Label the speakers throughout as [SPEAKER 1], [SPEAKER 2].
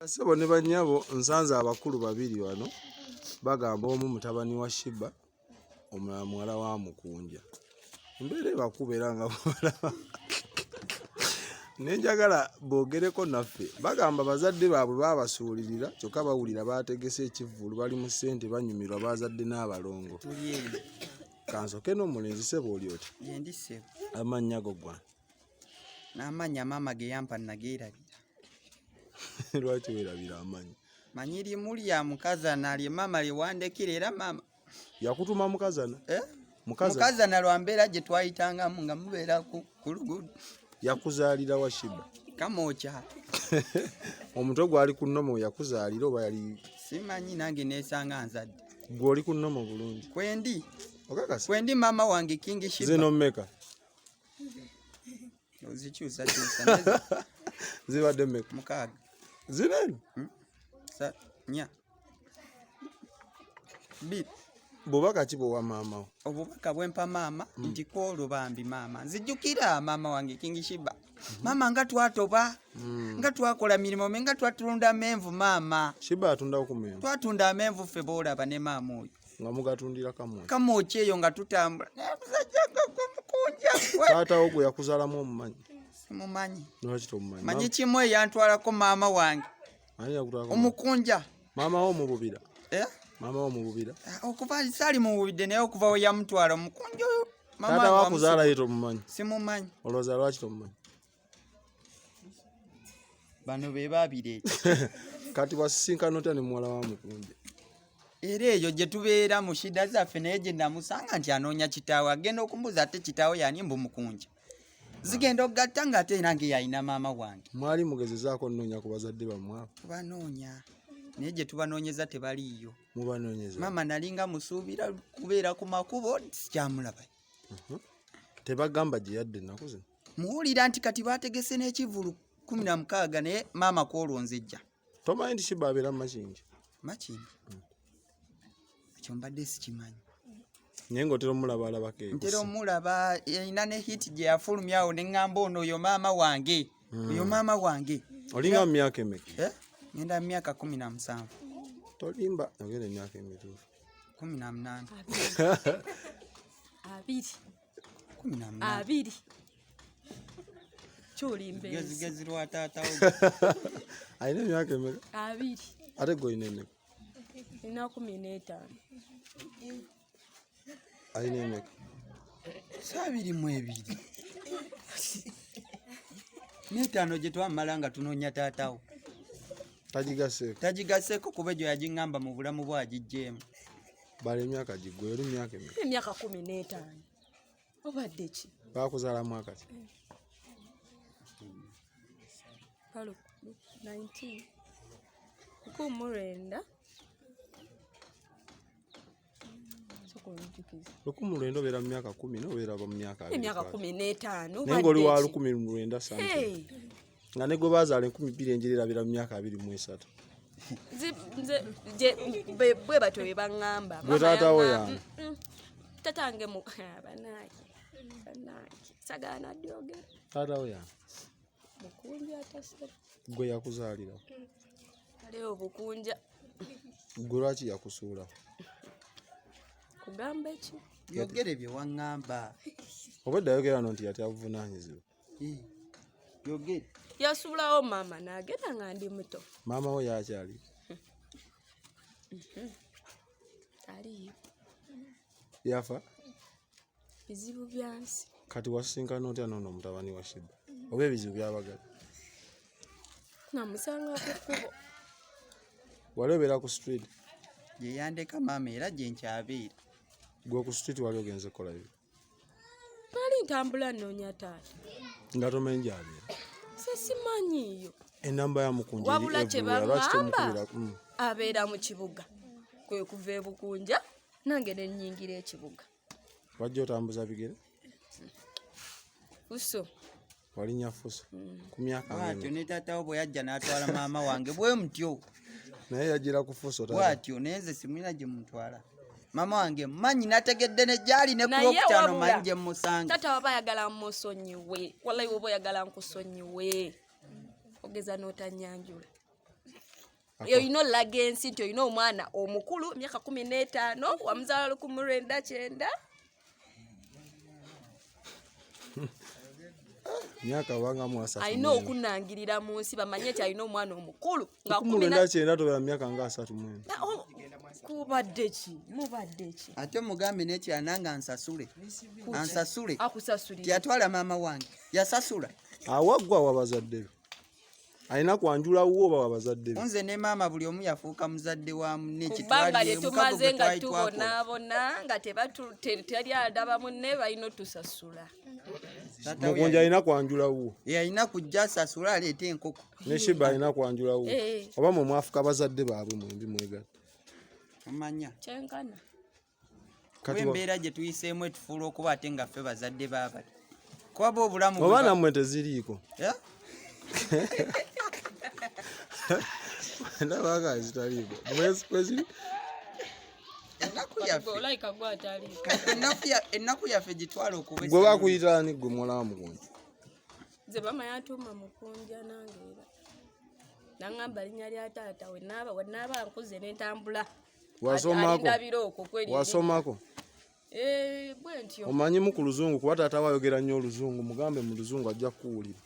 [SPEAKER 1] Bassebo ne bannyabo nsanze abakulu babiri wano bagamba omu mutabani wa Shiba omulala muwala wa Mukunja. Embeera ebakuba era nga bw'olaba ne njagala boogereko naffe. Bagamba bazadde baabwe baabasuulirira kyokka bawulira baategese ekivvulu bali mu ssente banyumirwa baazadde n'abalongo. Kansooke n'omulenzi ssebo oli otya? Amannya go ggwani?
[SPEAKER 2] N'amannya maama ge yampa nageerabira.
[SPEAKER 1] Lwaki weerabira amannya?
[SPEAKER 2] Manyi limu lya mukazana lye maama lye wandekera era maama.
[SPEAKER 1] Yakutuma mukazana?
[SPEAKER 2] Eh? Mukazana lwa mbeera gye twayitangamu nga mubeera ku luguudo.
[SPEAKER 1] Yakuzaalira wa Shiba?
[SPEAKER 2] Kamwokya.
[SPEAKER 1] Omutwe gwali ku nnomo yakuzaalira oba yali?
[SPEAKER 2] Simanyi nange neesanga nzadde.
[SPEAKER 1] Gwe oli ku nnomo bulungi?
[SPEAKER 2] Kwendi.
[SPEAKER 1] Okakasa?
[SPEAKER 2] Kwendi maama wange King Shiba.
[SPEAKER 1] Zino mmeka?
[SPEAKER 2] Ozikyusakyusa.
[SPEAKER 1] Zibadde mmeka?
[SPEAKER 2] 6.
[SPEAKER 1] Zino eno?
[SPEAKER 2] 4. 2.
[SPEAKER 1] Bubaka ki bw'owa maama wo?
[SPEAKER 2] Obubaka bwe mpa maama nti kwolwo bambi maama nzijjukira maama wange King Shiba. Maama nga twatoba, nga twakola mirimu nga twatunda amenvu maama.
[SPEAKER 1] Shiba atundako ku menvu?
[SPEAKER 2] Twatunda amenvu ffe b'olaba ne maama oyo.
[SPEAKER 1] Nga mugatundira Kamwokya?
[SPEAKER 2] Kamwokya eyo nga tutambula. Naye musajja nga gwe mukunja gwe.
[SPEAKER 1] Taata wo gwe yakuzaalamu omumanyi?
[SPEAKER 2] Simumanyi.
[SPEAKER 1] Lwaki tomumanyi?
[SPEAKER 2] Manyi kimu eyantwalako maama wange.
[SPEAKER 1] Ani yakutwalako?
[SPEAKER 2] Omukunja.
[SPEAKER 1] Maama wo mububira?
[SPEAKER 2] Eh?
[SPEAKER 1] Maama wo mububira?
[SPEAKER 2] Okuva saali mububidde naye okuva we yamutwala omukunja oyo.
[SPEAKER 1] Taata wo akuzaala ye tomumanyi?
[SPEAKER 2] Simumanyi.
[SPEAKER 1] Olowooza lwaki tomumanyi?
[SPEAKER 2] Bano be babireeta.
[SPEAKER 1] Kati wasisinkana otya ne muwala wa Mukunja?
[SPEAKER 2] Era eyo gye tubeera mu shida zaffe naye gye namusanga nti anoonya kitaawe agenda okumbuuza ate kitaawe yani mbu Mukunja. Zigenda okugatta ng'ate nange yalina maama wange.
[SPEAKER 1] Mwali mugezezaako nnoonya ku bazadde bammwe abo?
[SPEAKER 2] Tubanoonya naye gye tubanoonyeza tebaliiyo.
[SPEAKER 1] Mubanoonyeza?
[SPEAKER 2] Maama nalinga musuubira kubeera ku makubo sikyamulaba.
[SPEAKER 1] Tebagamba gye yadda ennaku zino?
[SPEAKER 2] Muwulira nti kati baategese n'ekivvulu 16 naye maama kwolwo nzijja.
[SPEAKER 1] Tomanyi nti Shiba abeera mu Makindye?
[SPEAKER 2] Makindye? Ekyo mbadde sikimanyi.
[SPEAKER 1] Naye ng'otera omulaba alabako eyo.
[SPEAKER 2] Ntera omulaba erina ne hit gye yafulumya awo ne ŋŋamba ono oyo maama wange. Oyo maama wange.
[SPEAKER 1] Olinga mu myaka emeka?
[SPEAKER 2] Eh? Ngenda mu myaka 17.
[SPEAKER 1] Tolimba, ogenda emyaka emituufu.
[SPEAKER 2] 18.
[SPEAKER 3] 20.
[SPEAKER 2] 18.
[SPEAKER 3] 20. Ky'olimba ensi.
[SPEAKER 2] Gezigezi lwa taata wo.
[SPEAKER 1] Alina emyaka emeka?
[SPEAKER 3] 20.
[SPEAKER 1] Ate gwe olina emeka?
[SPEAKER 3] Nina 15.
[SPEAKER 1] Alina emeka?
[SPEAKER 2] Si 22. N'etaano gye twamala nga tunoonya taata wo.
[SPEAKER 1] Tagigaseeko.
[SPEAKER 2] Tagigaseeko kuba egyo yagiŋŋamba mu bulamu bwe agiggyeemu.
[SPEAKER 1] Bala emyaka giggwe, oli myaka emeka?
[SPEAKER 3] Emyaka 15. Obadde ki?
[SPEAKER 1] Baakuzaala mwaka ki?
[SPEAKER 3] 19. 1900.
[SPEAKER 1] 1900 obeera mu myaka 10 n'obeera mu myaka abiri.
[SPEAKER 3] Emyaka 15.
[SPEAKER 1] Naye ng'oli wa 1900 something. Nga ne gwe baazaala 2000 enjiri erabira mu myaka 23.
[SPEAKER 3] Nze bwe batyo bye baŋŋamba.
[SPEAKER 1] Gwe taata wo y'ani?
[SPEAKER 3] Taata wange bannange, bannange, sagaana dyogera.
[SPEAKER 1] Taata wo y'ani?
[SPEAKER 3] Mukunja atasera.
[SPEAKER 1] Gwe yakuzaalira?
[SPEAKER 3] Ale obukunja.
[SPEAKER 1] Gwe lwaki yakusuula?
[SPEAKER 3] Kugamba ki?
[SPEAKER 2] Yogere bye waŋŋamba.
[SPEAKER 1] Obwedda yogera no nti yatya buvunaanyizibwa.
[SPEAKER 2] Yogere.
[SPEAKER 3] Yasuulawo maama n'agenda nga ndi muto.
[SPEAKER 1] Maama wo yakyali?
[SPEAKER 3] Aliyo.
[SPEAKER 1] Yafa?
[SPEAKER 3] Bizibu bya nsi.
[SPEAKER 1] Kati wasisinkana otya n'ono mutabani wa Shiba? Oba ebizibu byabagala?
[SPEAKER 3] Namusanga ku kkubo.
[SPEAKER 1] Wali obeera ku street?
[SPEAKER 2] Gye yandeka maama era gye nkyabeera.
[SPEAKER 1] Gwe ku street wali ogenze kukola biki?
[SPEAKER 3] Nali ntambula nnoonya taata.
[SPEAKER 1] Nga tomanyi gy'abeera?
[SPEAKER 3] Nze simanyiiyo.
[SPEAKER 1] Ennamba ya Mukunja eri
[SPEAKER 3] Wabula kye
[SPEAKER 1] everywhere, lwaki
[SPEAKER 3] baŋŋamba,
[SPEAKER 1] tomukubira?
[SPEAKER 3] abeera mu kibuga. Kwe kuva e Bukunja nange ne nnyingira ekibuga.
[SPEAKER 1] Wajja otambuza bigere?
[SPEAKER 3] Fuso.
[SPEAKER 1] Walinnya fuso? Ku myaka
[SPEAKER 2] Bw'atyo
[SPEAKER 1] ng'emeka?
[SPEAKER 2] ne taata wo bwe yajja n'atwala maama wange bwe mutyo.
[SPEAKER 1] Naye yajjira ku fuso taata.
[SPEAKER 2] Bw'atyo naye nze simulina gye mutwala. Maama wange mmanyi nategedde ne gy'ali ne ku
[SPEAKER 3] Naye
[SPEAKER 2] lwokutaano
[SPEAKER 3] wabula,
[SPEAKER 2] mmanyi gye mmusanga.
[SPEAKER 3] Taata waba ayagala mmusonyiwe. Wallahi woba oyagala nkusonyiwe. Ogeza n'otannyanjula. Olina olaga ensi nti olina omwana omukulu, myaka 15, wamuzaala 1990.
[SPEAKER 1] Myaka wanga mu asatu
[SPEAKER 3] Alina
[SPEAKER 1] mu ena.
[SPEAKER 3] okunangirira mu nsi bamanye nti alina omwana omukulu nga
[SPEAKER 1] Lukumi
[SPEAKER 3] kumi na-
[SPEAKER 1] lwenda kyenda, tobeera mu myaka nga 34.
[SPEAKER 3] Na- oh, kubadde ki? Mubadde ki?
[SPEAKER 2] Ate mugambe nekira nange ansasule, ansasule.
[SPEAKER 3] Akusasulira.
[SPEAKER 2] Tiyatwala maama wange, yasasula.
[SPEAKER 1] Awaggwa wabazadde be, alina kwanjula wo oba wabazadde be?
[SPEAKER 2] Nze ne maama buli omu yafuuka muzadde wa munne.
[SPEAKER 3] Kubanga
[SPEAKER 2] Kitwalire
[SPEAKER 3] lye
[SPEAKER 2] omukago
[SPEAKER 3] tumaze
[SPEAKER 2] gwe
[SPEAKER 3] nga
[SPEAKER 2] twali twakola.
[SPEAKER 3] tubonaabona nga teri adaba munne, balina otusasula.
[SPEAKER 2] Taata we
[SPEAKER 1] Mukunja alina kwanjula wo.
[SPEAKER 2] Yalina kujja asasule, aleete enkoko.
[SPEAKER 1] Ne Shiba alina kwanjula wo.
[SPEAKER 3] Eh.
[SPEAKER 1] Oba mwe mwafuka bazadde baabwe mwembi mwegatta?
[SPEAKER 2] Omanya
[SPEAKER 3] Kyenkana.
[SPEAKER 1] Kati
[SPEAKER 2] embeera gye tuyiseemu etufuula okuba ate nga ffe bazadde baabali, kuba ba obulamu
[SPEAKER 1] oba nammwe teziriiko?
[SPEAKER 2] Eh?
[SPEAKER 1] Ndaba nga zitaliiko. Mweziri.
[SPEAKER 2] Ennaku yaffe
[SPEAKER 3] Olayika gwe ataliiko.
[SPEAKER 2] Kati ennaku yaffe gitwala okuba
[SPEAKER 1] Gwe
[SPEAKER 2] essanyu.
[SPEAKER 1] bakuyita ani, gwe muwala wa Mukunja?
[SPEAKER 3] Nze mama yantuuma Mukunja, nange era naŋŋamba linnya lya taata. Wenaaba nkuze nentambula,
[SPEAKER 1] Wasomako?
[SPEAKER 3] alindabira okwo kweri.
[SPEAKER 1] Wasomako?
[SPEAKER 3] Eh, bwe ntyo.
[SPEAKER 1] Omanyimu ku luzungu? Kuba taata we ayogera nnyo oluzungu, mugambe mu luzungu ajja kukuwulira.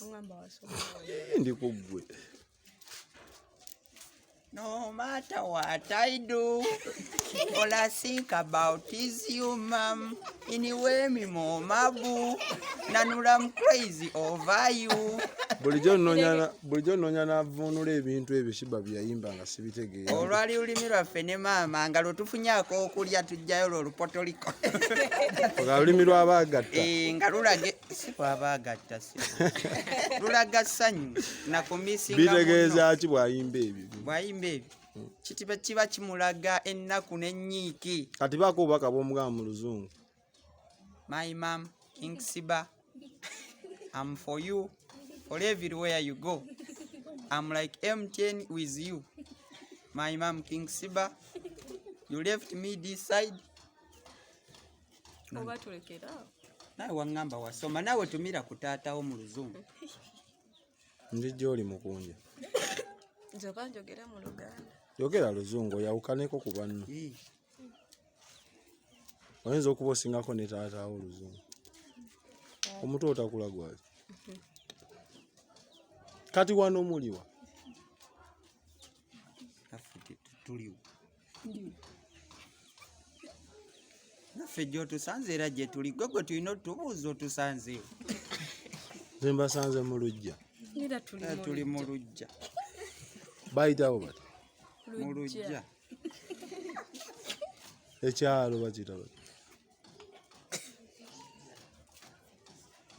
[SPEAKER 3] Oŋŋamba wasoma?
[SPEAKER 1] Ii, ndi ku ggwe.
[SPEAKER 2] No matter what I do, all I think about is you, mom. Anyway, me mama boo. Nanula, I'm crazy over you.
[SPEAKER 1] Bulijjo nnoonya n'avvuunula ebintu ebyo Shiba bye yayimba nga sibitegeera.
[SPEAKER 2] Olwali lulimi lwaffe ne maama nga lwe tufunyaako okulya, tujjayo lwo olupotoliko.
[SPEAKER 1] Nga lulimi lw'abaagatta.
[SPEAKER 2] Eh, nga lulaga, si lwabaagatta, si lulaga ssanyu nakumisinga.
[SPEAKER 1] Bitegeeza ki bw'ayimba ebyo?
[SPEAKER 2] Bwayimba ebyo kitiba kiba kimulaga ennaku n'ennyiiki.
[SPEAKER 1] Kati baako obubaka bw'omugamba mu luzungu.
[SPEAKER 2] My mom, King Siba, I'm for you, for everywhere you go. I'm like MTN with you. My mom, King Siba, you left me this side.
[SPEAKER 3] Oba tulekera awo.
[SPEAKER 2] Nawe waŋŋamba wasoma, naawe tumira ku taatawo mu luzungu.
[SPEAKER 1] Nzijja oli Mukunja.
[SPEAKER 3] Nze oba njogere mu Luganda?
[SPEAKER 1] Yogera luzungu oyawukaneko ku banno.
[SPEAKER 2] Eh,
[SPEAKER 1] Oyinza okuba osingako ne taataawo oluzungu. Omutwe otakula gwaki? Kati wano muliwa?
[SPEAKER 2] Naffe tuliwo. Naffe gy'otusanze era gye tuli. Gwe gwe tulina otubuuza otusanzeewo.
[SPEAKER 1] Nze mbasanze mu luggya.
[SPEAKER 3] Era tuli
[SPEAKER 2] Era
[SPEAKER 3] mu
[SPEAKER 2] tuli mu luggya.
[SPEAKER 1] Bayitawo bati?
[SPEAKER 2] Mu luggya.
[SPEAKER 1] Ekyalo bakiyita bati?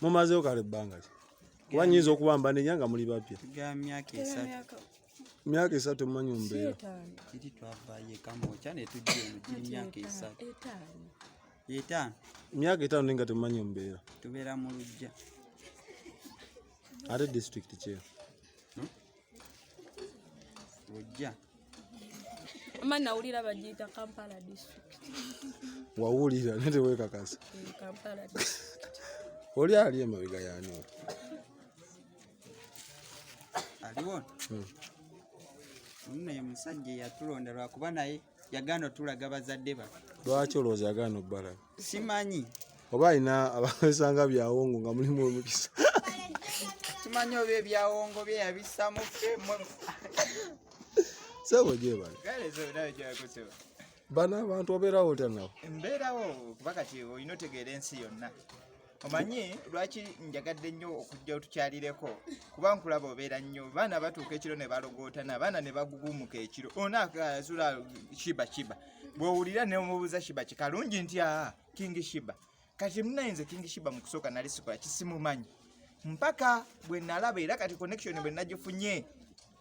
[SPEAKER 1] Mumazeewo kale ebbanga ki? Kuba nyinza okuba mbanenya nga muli bapya.
[SPEAKER 2] Tugaba myaka 3.
[SPEAKER 1] Myaka 3 mumanyi mumbeera?
[SPEAKER 3] 5.
[SPEAKER 2] Kiri twavaayo ekamwokya ne tujja eno, giri myaka 3.
[SPEAKER 3] 5.
[SPEAKER 2] 5.
[SPEAKER 1] Myaka 5 naye nga temumanyi mumbeera?
[SPEAKER 2] Tubeera mu luggya.
[SPEAKER 1] Ate disitulikiti ki?
[SPEAKER 2] Luggya.
[SPEAKER 3] Ama nawulira bagiyita Kampala district.
[SPEAKER 1] Wawulira naye teweekakasa.
[SPEAKER 3] Eh, Kampala district.
[SPEAKER 1] Oli ali emabega yaani olwo?
[SPEAKER 2] Aliwo nno ye musajja eyatulonda, lwakuba naye yagaana otulaga bazadde baffe.
[SPEAKER 1] Lwaki olowooza yagaana obbalaga?
[SPEAKER 2] Simanyi.
[SPEAKER 1] Oba alina abakozesanga byawongo nga mulimu omukisa.
[SPEAKER 2] Simanyi oba ebyawongo bye yabissa mu ffe
[SPEAKER 1] Sebo, gyebale.
[SPEAKER 4] Galezo nawe gyakoseba.
[SPEAKER 1] Bano abantu obeerawo otya nabo?
[SPEAKER 4] Mbeerawo kuba kati olina otegeera ensi yonna. Omanyi lwaki njagadde nnyo okujja otukyalireko? Kuba nkulaba obeera nnyo, baana batuuka ekiro ne balogootana, abaana ne bagugumuka ekiro. Ono akazula Shiba Shiba. Bw'owulira ne omubuuza Shiba kikalungi nti aa King Shiba. Kati munnaye nze King Shiba mu kusooka nali sikola kisimumanyi. Mpaka bwe nalaba era kati connection bwe nagifunye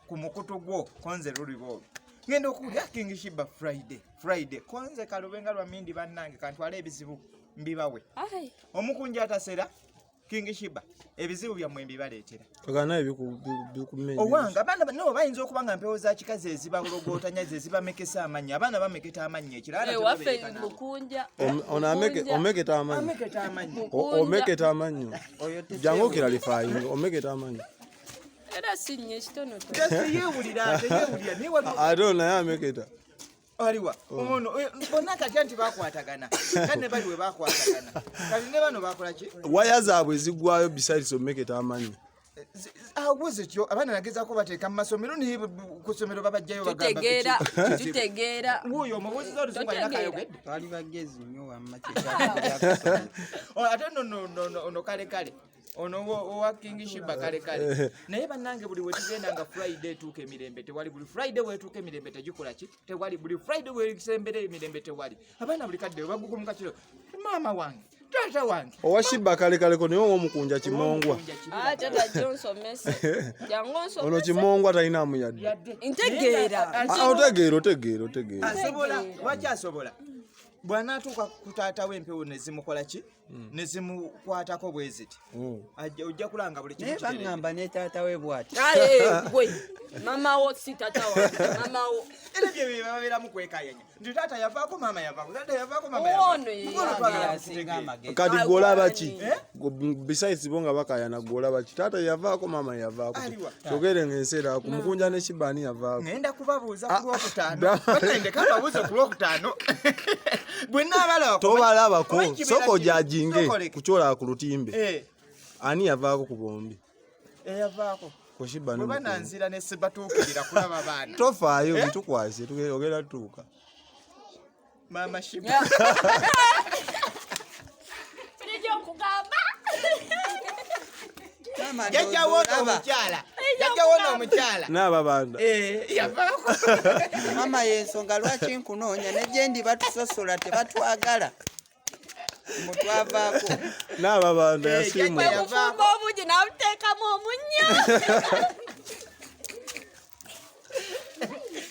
[SPEAKER 4] ku mukutu gwo konze luliba olwo. Ngenda okuwulira King Shiba Friday, Friday. Konze kalube nga lwa mindi bannange kantwale ebizibu mbibawe.
[SPEAKER 3] Ai,
[SPEAKER 4] Omukunja atasera King Shiba ebizibu byammwe mbibaleetera.
[SPEAKER 1] Kagana naye bikumenya.
[SPEAKER 4] Owange abaana no bayinza okuba nga mpewo za kikazi ezibalogotanya ze zibamekesa amannyo, abaana bameketa amannyo ekiro abaana
[SPEAKER 3] ewaffe
[SPEAKER 4] tebabeereka nabo.
[SPEAKER 3] Mukunja.
[SPEAKER 1] Ono omeketa amannyo.
[SPEAKER 4] Ameketa amannyo.
[SPEAKER 1] Omeketa amannyo.
[SPEAKER 2] Oyo
[SPEAKER 1] Jangu okiralifayinga omeketa amannyo.
[SPEAKER 3] Era si nnyo, ekitonotono.
[SPEAKER 4] Teyewulira, teyewulira, naye waliwo
[SPEAKER 1] Ate ono naye ameketa.
[SPEAKER 4] Aliwa ono? Bonna kati anti bakwatagana, kati ne bali we bakwatagana, kati ne bano bakola ki?
[SPEAKER 1] Waya zaabwe ziggwayo besides omeketa amanyi.
[SPEAKER 4] Awo zityo abaana nagezaako bateeka mu masomero, naye ku ssomero babajjayo, bagamba
[SPEAKER 3] Tutegeera.
[SPEAKER 4] kizibu.
[SPEAKER 3] Tutegeera.
[SPEAKER 4] Wuuyo omubuuziza oluzungu alina
[SPEAKER 3] Totegeera.
[SPEAKER 4] kayogedde.
[SPEAKER 2] Twali bagezi nnyo wamma, kyekyakubyakusomero.
[SPEAKER 4] Oh, ate no no no no ono kale kale ono owa King Shiba kale kale. Naye bannange, buli wetugenda nga Friday etuuka emirembe tewali, buli Friday wetuuka emirembe tegikola ki, tewali. Buli Friday wesembera emirembe tewali. Abaana buli kadde bagugumu kiro, maama wange, taata wange.
[SPEAKER 1] Owa Shiba kalekaleko, naye owomukunja kimongwa.
[SPEAKER 4] Owomukunja kiri.
[SPEAKER 3] Ah, tata jonsomese, jangu
[SPEAKER 1] Ono
[SPEAKER 3] onsomese.
[SPEAKER 1] kimongwa talinamu yadde.
[SPEAKER 4] Yadde.
[SPEAKER 3] Ntegeera.
[SPEAKER 4] Naye nga-
[SPEAKER 1] Ah, otegeera, otegeera, otegeera.
[SPEAKER 4] Asobola. Lwaki asobola? Bw'anaatuuka ku taata we, empewo ne zimukola ki, ne zimukwatako bwe ziti. Ojja kulanga buli kimu
[SPEAKER 2] Naye
[SPEAKER 4] kitereere.
[SPEAKER 2] baŋŋamba ne taata we bw'ati.
[SPEAKER 3] Aye, gwe mama wo, si tata wange, mama wo.
[SPEAKER 4] Era bye bye babeeramu kwekayanya nti taata yavaako, maama yavaako, taata yavaako, maama
[SPEAKER 3] Ono
[SPEAKER 4] yavaako.
[SPEAKER 3] ye.
[SPEAKER 4] Ono twagala
[SPEAKER 2] Yasinga
[SPEAKER 4] kutegeera.
[SPEAKER 2] amagezi.
[SPEAKER 1] Kati gwolaba ki?
[SPEAKER 4] Eh?
[SPEAKER 1] Besides bo nga bakayana, gwolaba ki? Taata yavaako, maama yavaako?
[SPEAKER 4] Aliwa?
[SPEAKER 1] Kyogere nga ensi eraku mukunja ne Shiba, ani yavaako?
[SPEAKER 4] Ŋŋenda kubabuuza ku lwokutaano.
[SPEAKER 1] Da-
[SPEAKER 4] Batendeka mbabuuze ku lwokutaano bwe naabalabako.
[SPEAKER 1] Tobalabako.
[SPEAKER 4] Omanyi kibeera
[SPEAKER 1] Sooka
[SPEAKER 4] kiri.
[SPEAKER 1] ojajinge
[SPEAKER 4] Sooka
[SPEAKER 1] kukyolaba ku lutimbe. Ani yavaako ku bombi?
[SPEAKER 4] Eyavaako
[SPEAKER 1] Ku Shiba
[SPEAKER 4] bwe
[SPEAKER 1] ne Mukunja.
[SPEAKER 4] bananzira ne sibatuukirira kulaba baana.
[SPEAKER 1] Tofaayo, bitukwase, ogenda tutuuka.
[SPEAKER 4] Maama Shiba.
[SPEAKER 3] Bulijjo nkugamba.
[SPEAKER 2] Maama,
[SPEAKER 4] Jajjawo ono
[SPEAKER 2] ndowooza olaba.
[SPEAKER 4] omukyala, jajjawo ono omukyala.
[SPEAKER 1] N'ababanda.
[SPEAKER 4] Yavaako.
[SPEAKER 2] Maama, yensonga lwaki nkunoonya, ne gyendi batusosola, tebatwagala mutwavaako.
[SPEAKER 1] N'ababanda
[SPEAKER 4] Eh,
[SPEAKER 1] yasiimula.
[SPEAKER 4] jjajja
[SPEAKER 3] Bwe kufumba obugi nabuteekamu omunnyo.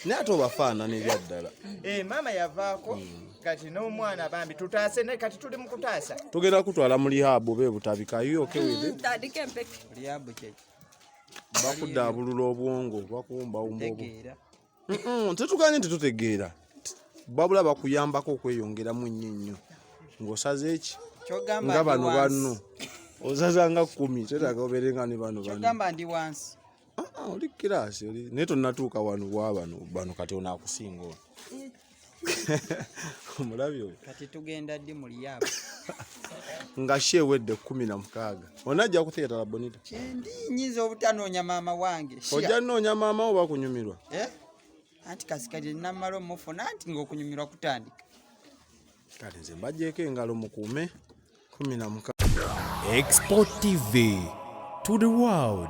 [SPEAKER 1] Naye ate obafaanana ebyaddala.
[SPEAKER 4] Maama yavaako, kati n'omwana bambi tutaase, naye kati tuli mu kutaasa.
[SPEAKER 1] Tugenda kutwala mu rehab oba ebutabika. Are you okay with it?
[SPEAKER 3] Tandika empeke.
[SPEAKER 2] Rehab kyeki?
[SPEAKER 1] Bakuddaabulula obwongo, bakuwumbawumba obwongo.
[SPEAKER 2] Tegeera.
[SPEAKER 1] Tetuganye nti tutegeera, babula bakuyambako okweyongeramu ennyo ennyo ng'osaze eki
[SPEAKER 2] Kyogamba
[SPEAKER 1] nga
[SPEAKER 2] ndi
[SPEAKER 1] bano
[SPEAKER 2] wansi.
[SPEAKER 1] banno osaza nga 10, tetaaga obeere nga ne bano banno.
[SPEAKER 2] Kyogamba ndi wansi.
[SPEAKER 1] Ah, ah, oli kirasi oli naye tonnatuuka wano bwa bano bano. Kati ono akusinga, ono omulabi oyo.
[SPEAKER 2] Kati tugenda ddi mu rehab?
[SPEAKER 1] Nga shi ewedde 16, onajja ku theatre la Bonita.
[SPEAKER 2] Kyendi nyinza obutanoonya maama wange. Shia.
[SPEAKER 1] Ojja nnoonya maama wo bakunyumirwa.
[SPEAKER 2] Eh? Anti kasikati namala omufuna anti ng'okunyumirwa kutandika.
[SPEAKER 1] Kale nze mbaggyeko engalo, mukuume 16.
[SPEAKER 5] Export TV to the world.